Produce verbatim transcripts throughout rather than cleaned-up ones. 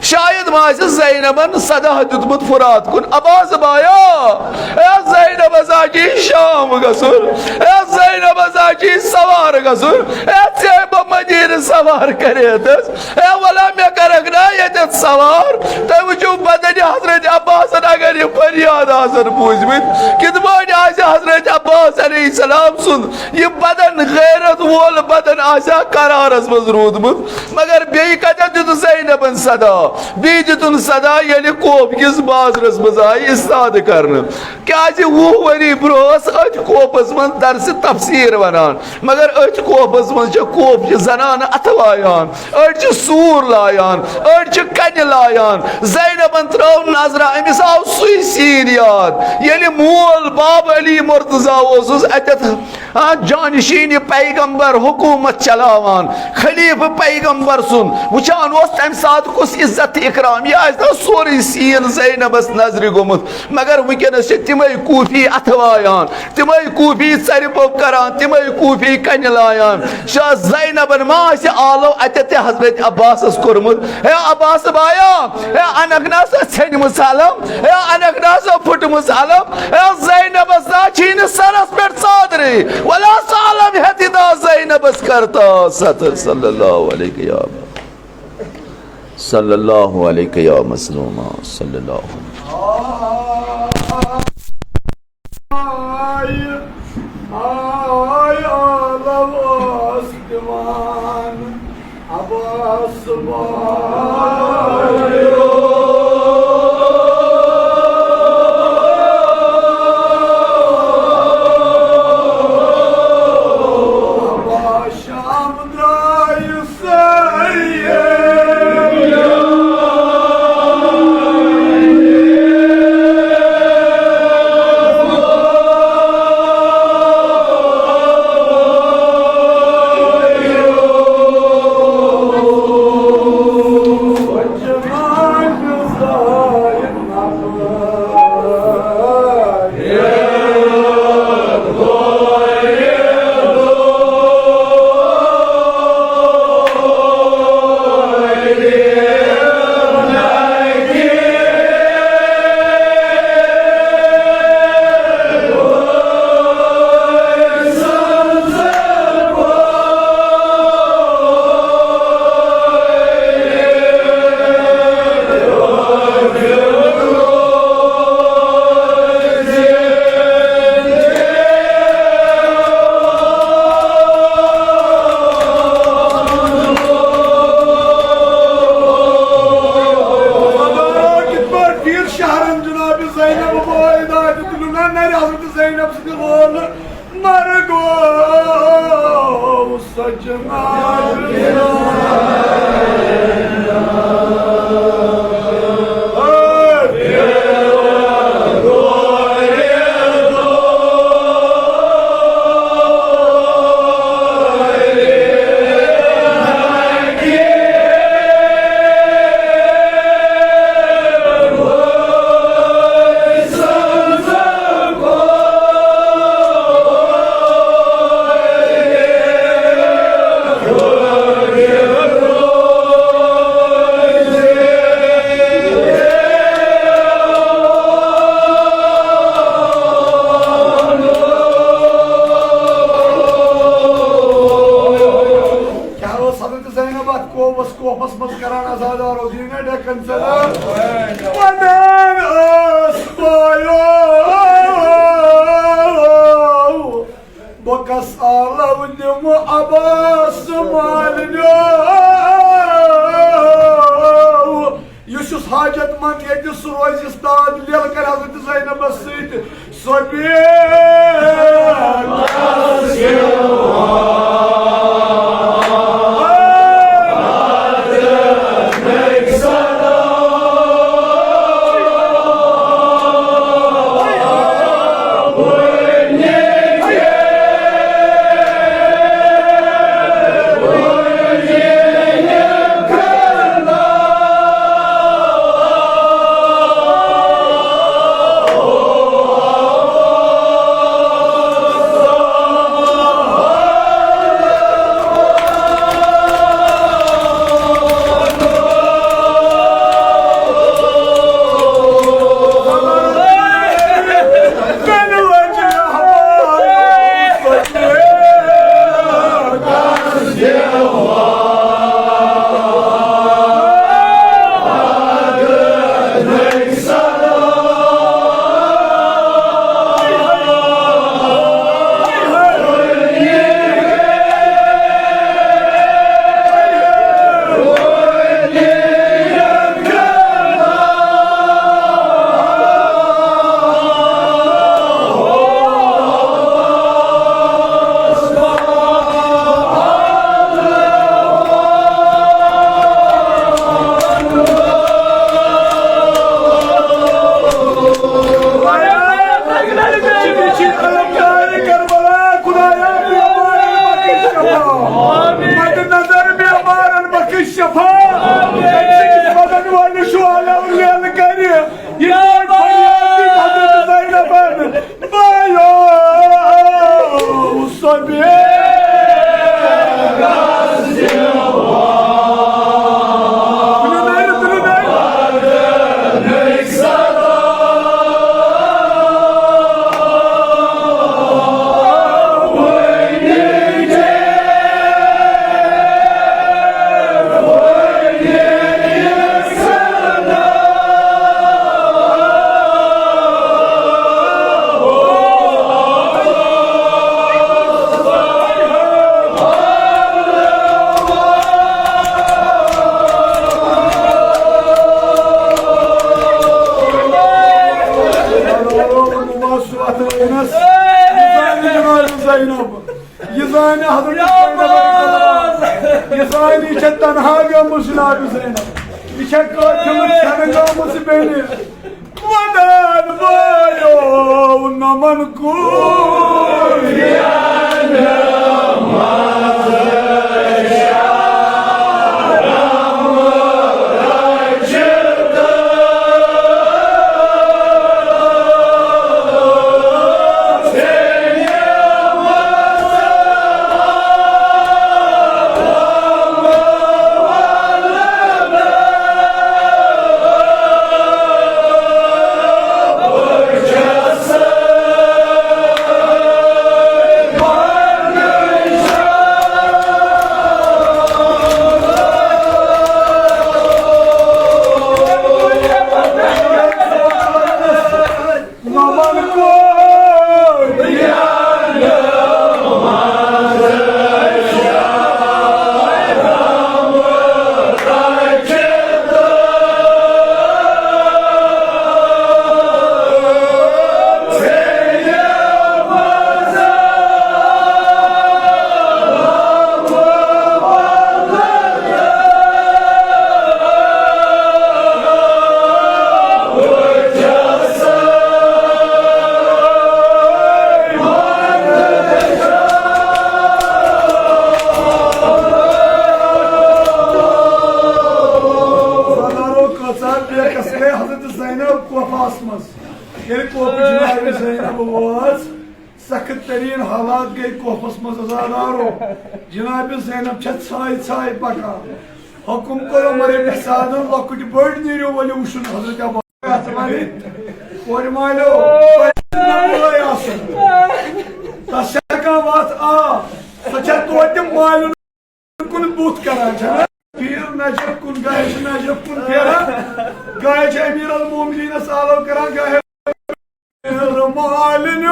شاید ما آسہِ زینبن صدا دیُتمُت فرات کُن، عباس بایا، اے زینب ہسا چھِ شام گژھُن، اے زینب ہسا چھِ سوار گژھُن، اے ژےٚ بہٕ مدیٖنہٕ سوار کٔرِتھ۔ اے ولا مےٚ کَرَکھ نا ییٚتٮ۪تھ سوار؟ تُہۍ وٕچھِو بدنِ حضرت عباسن اگر یہِ فریاد آسن بوٗزمٕتۍ، کِتھ پٲٹھۍ آسہِ حضرت عباس علیہ السلام سُنٛد یہِ بدن، غیرت وول بدن آسہِ ہا قرارس منٛز روٗدمُت؟ مگر بیٚیہِ کتٮ۪تھ دیُت زینبن صدا؟ بیٚیہِ دیُتُن صدا ییٚلہِ کوفہٕ کِس بازرس منٛز آیہِ استاد کرنہٕ۔ کیازِ وُہ ؤری برونٛہہ ٲس أتھۍ کوفس منٛز درسِ تفسیر ونان، مگر أتھۍ کوفس منٛز چھِ کوفچہِ زنانہٕ اتھٕ وایان، أڑۍ چھِ سوٗر لایان، أڑۍ چھِ کنہِ لایان۔ زینبن ترٲو نظرہ، أمِس آو سُے سین یاد، ییٚلہِ مول باب علی مرتضی اوسُس اتٮ۪تھ، آ، جانشین پیغمبر حکومت چلاوان، خلیفہٕ پیغمبر سُنٛد وٕچھان اوس تمہِ ساتہٕ کُس عزت تہٕ اکرام، یہِ آسہِ نا سورُے سین زینبس نظرِ گوٚمُت۔ مگر وٕنکیٚنس چھِ تِمے کوفی اتھٕ وایان، تِمے کوفی ژرِ پوٚپ کران، تِمے کوفی کنہِ لایان۔ شاہ زینبن ما آسہِ آلو اتٮ۪تھ تہِ حضرت عباسس کوٚرمُت؟ ہے عباس بایا، ہے انکھ نا سا ژھیٚنمٕژ علم، ہے انکھ نا سا پھُٹمٕژ علم، ہے زینبس نا چھی نہٕ سرس پٮ۪ٹھ ژادرٕے، ولا سا علم ہیٚتھ دا زینبس کرتا ستر۔ صلی اللہ علیہ یا، صلی اللہ علیہ یا مظلومہ، صلی اللہ علیہ۔ آی، آی، آلو اوس دِوان عباس بایو۔ عباس شام درٛایہِ کِتھ پٲٹھۍ پھیٖر شہرن جناب زینب بٲے دادِ تُلِو نا نرِ حضرت زینب سٕنٛدِ لولہٕ مرگو سجنا۔ کیٛاہ ٲس حضرت زینب اتھ کوفس، کوفس منٛز کران عزادارو؟ دیٖنہ ڈٮ۪کن ژٔلۍ۔ ونان ٲس بایو، بہٕ کس آلو دِمہٕ عباس مالنیو؟ یُس یُس حاجت مند ییٚتہِ سُہ روزِ استاد، لیلہٕ کرِ حضرت زینبس سۭتۍ۔ سۄ بیگ ہا گٔمٕژ جناب زینب۔ یہِ چھےٚ قٲفلہٕ چھَنہٕ گٔمٕژ بیٚنہِ۔ ودان وٲیو نمن کُن۔ زنانو کۭژاہ بے قسمے حضرت زینب کوفہس منٛز۔ ییٚلہِ کوفہٕ جناب زینب وٲژ، سخت ترین حالات گٔے کوفس منٛز عزادارو۔ جناب زینب چھےٚ ژھاے ژھاے پکان۔ حکم کوٚر عمر ابن سعدن، لۄکٕٹۍ بٔڑۍ نیٖرِو ؤلِو وٕچھُن حضرت عباس۔ کورِ مالیو، تۄہہِ چھُ نہ وٲے آسُن۔ تس چھےٚ کانٛہہ وتھ آ، سۄ چھےٚ توتہِ مالہِ کُن بُتھ کران چھنا؟ پھیر نجف کُن، گاہے چھِ نجف کُن پھیران، گاہے چھِ امیر المومنینس آلو کران، گاہے امیر المومنین۔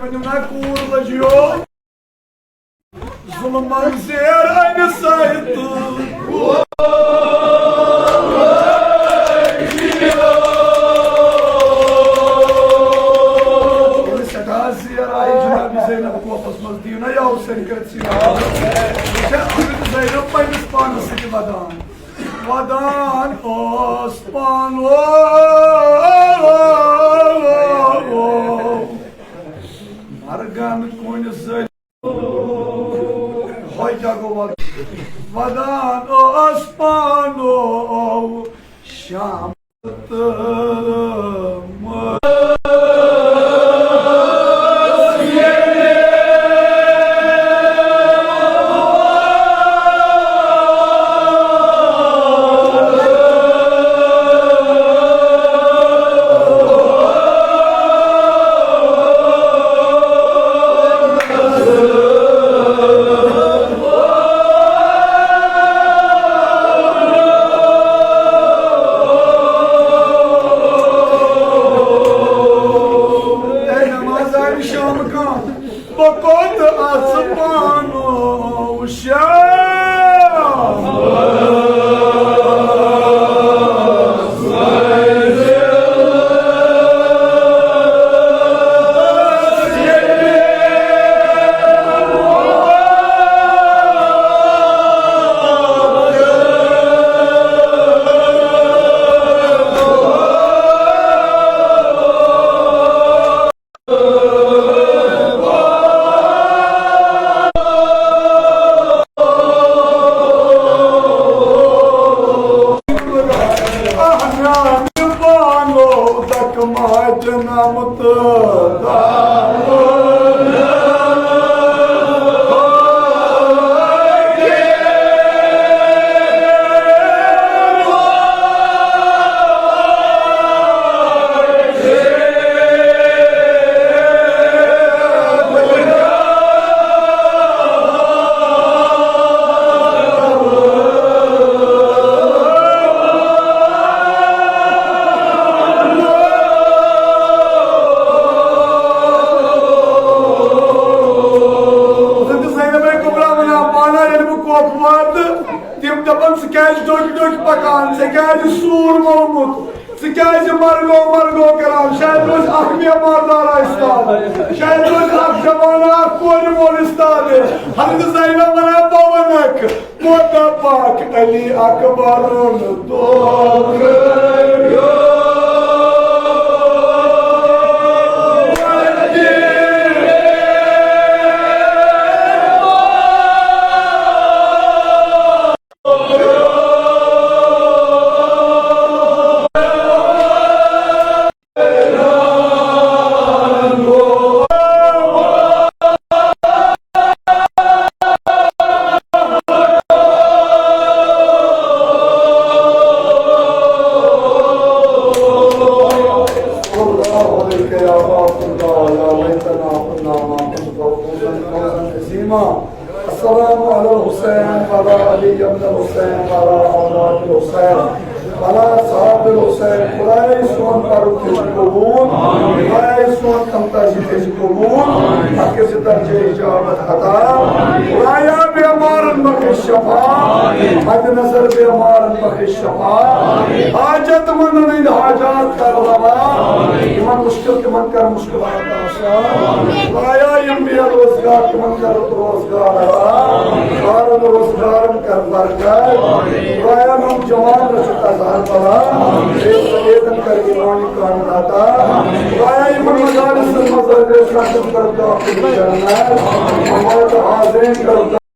ؤنِو نا کوٗر لٔجیو۔ ظلمن زیر انہِ سایتہٕ۔ ییٚلہِ سٮ۪ٹھاہ زیر آیہِ جناب زینب کوفس منٛز، دِیِو نا یاوٕ سٲری کٔرِتھ سیٖر۔ یہِ چھےٚ حضرت زینب پننِس پانس سۭتۍ ودان۔ ودان ٲس پانو۔ مرگن کُنہِ زٔلۍ۔ ہۄے کیٛاہ گوٚو وَد-، وَدان ٲس پانو شام تہٕ مٲ-، اے نماز آیہِ شام کانٛہہ، بہٕ کوٚت اَژٕ پانہٕ شام۔ زینب کبریٰ ونان پانا، ییٚلہِ بہٕ کوٚت واتہٕ، تِم دَپَن، "ژٕ کیٛازِ ڈوٚکۍ ڈوٚکۍ پَکان؟ ژےٚ کیٛازِ سوٗر مومُت؟" ژٕ کیازِ مرگو مرگو کران؟ شاید روزِ اکھ بیمار دار استاد، شاید روزِ اکھ جوان اکھ کورِ مول استاد۔ حضرت زینب ونان، بہٕ ونکھ، بہٕ دپکھ علی اکبرُن دۄکھ۔ الله عليك يا رسول الله، يا ليتنا كنا معهم فوزا فوزا عظيما. السلام على الحسين وعلى علي بن الحسين وعلى أولاد الحسين وعلى أصحاب الحسين. خدایا سون پرُن تہِ چھُ قبول، خدایا سون کمتا چھِ تہِ چھِ قبول، حق چھِ درجہ اجابت عطا. خدایا بیمارن بخش شفا، مد نظر بیمارن بخش شفا، حاجت مندن ہٕنٛدۍ حاجات کر روا، یِمن مشکل تِمن کر مشکلات آسان. خدایا یِم بے روزگار تِمن کر روزگار عطا، کارن روزگارن کر برکت. خدایا نوجوان رچھُکھ اظہر بلا، بے سمیتن کر ایمان کامل عطا. خدایا یِمن مجالسن منٛز ٲسۍ رچھُکھ کر داخل جنت، موت حاضرین کر